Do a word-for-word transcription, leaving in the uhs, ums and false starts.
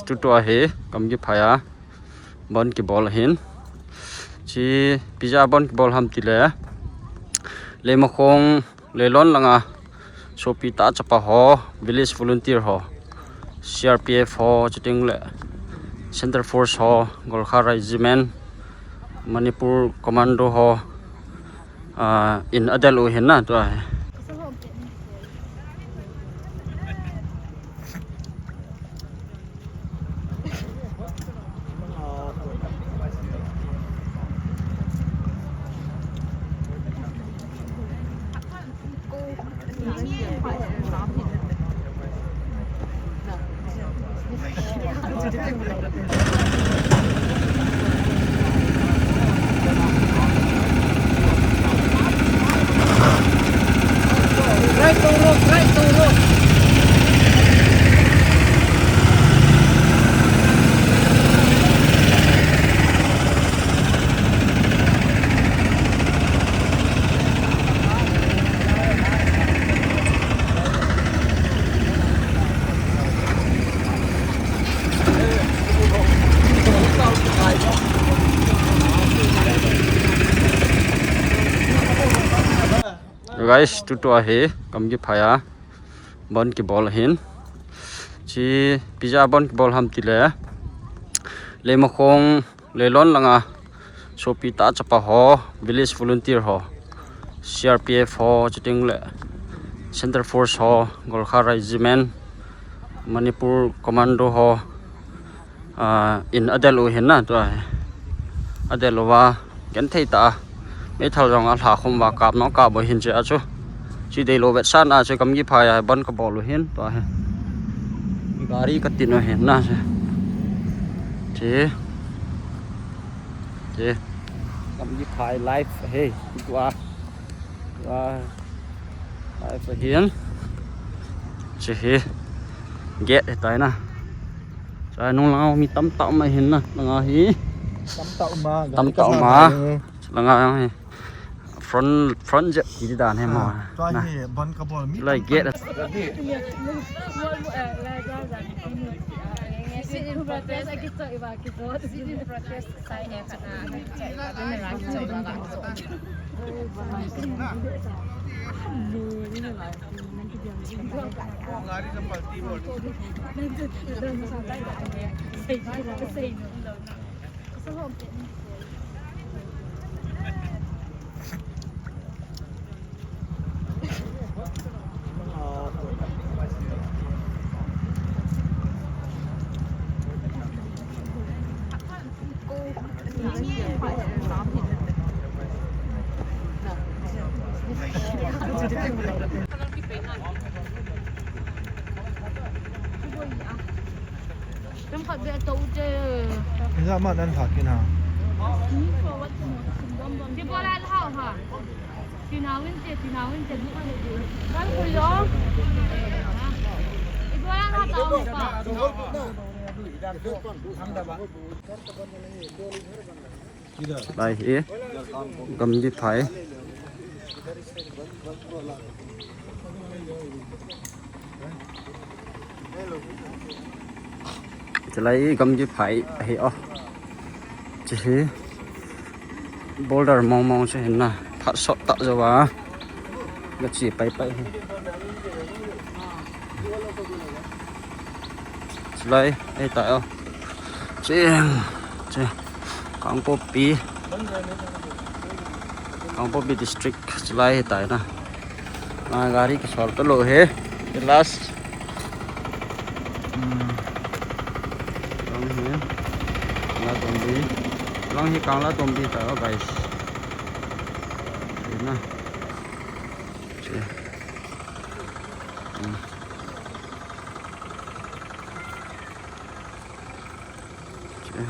Tutua hi Gamgiphai a bandh kibol ahin. Chi pija bandh kibol ham tile, Leimakhong, Leilon langa sopi tah chapa ho, village volunteer ho, C R P F ho, chuteng le Centre Force ho, Gorkha Regiment, Manipur Commando ho, ah, in adel u ahin na, tua hi. Guys, tutua hi Gamgiphai a bandh kibol ahin. Chi pija bandh kibol ham tile, Leimakhong, Leilon langa sopi tah chapa ho, village volunteer ho, C R P F ho, chuteng le Centre Force ho, Gorkha Regiment, Manipur Commando ho, ah, in adel u ahin na, tua hi. Adel uva, genthei tah a, meithal jong alha khum uva, kap nung kap u ahin, chea chu. Chi deilou vetsahna chu Gamgiphai a bandh kabol u ahin, tua hi. Gari katin u ahin na, chi. Chi. Chi. Gamgiphai live ahi, tua. Tua. Live ahin. Chi hi gate ahitai na. Chua nung langa mi tamtah um ahin na, langa hi. Tamtah um a, tamtah um a. Langa hi. Front, front jep ti dan hi mo. Ah, tua hi bandh kabol mi. Lai gate. Sit in protest. Sit in protest. Ina ma nan pha kina. Ti bola hao ha. Tinawin te, tinawin te. Kan kuyo. Ibola na tao pa. Lai hi Gamgiphai. Chulai Gamgiphai ahi o. Chi hi boulder mong mong chu ahin na, phat sot tah jou a. Gachi pai pai hi. Chulai ahitai o. Chi, chi. Kangpokpi. Kangpokpi district chulai ahitai na. Ah, gari kisol talou hi. The last. Hmm. Lang hi. Kanglatombi. Lang hi Kanglatombi ta, oh, guys. Ayan na. Sige. Hmm. Sige.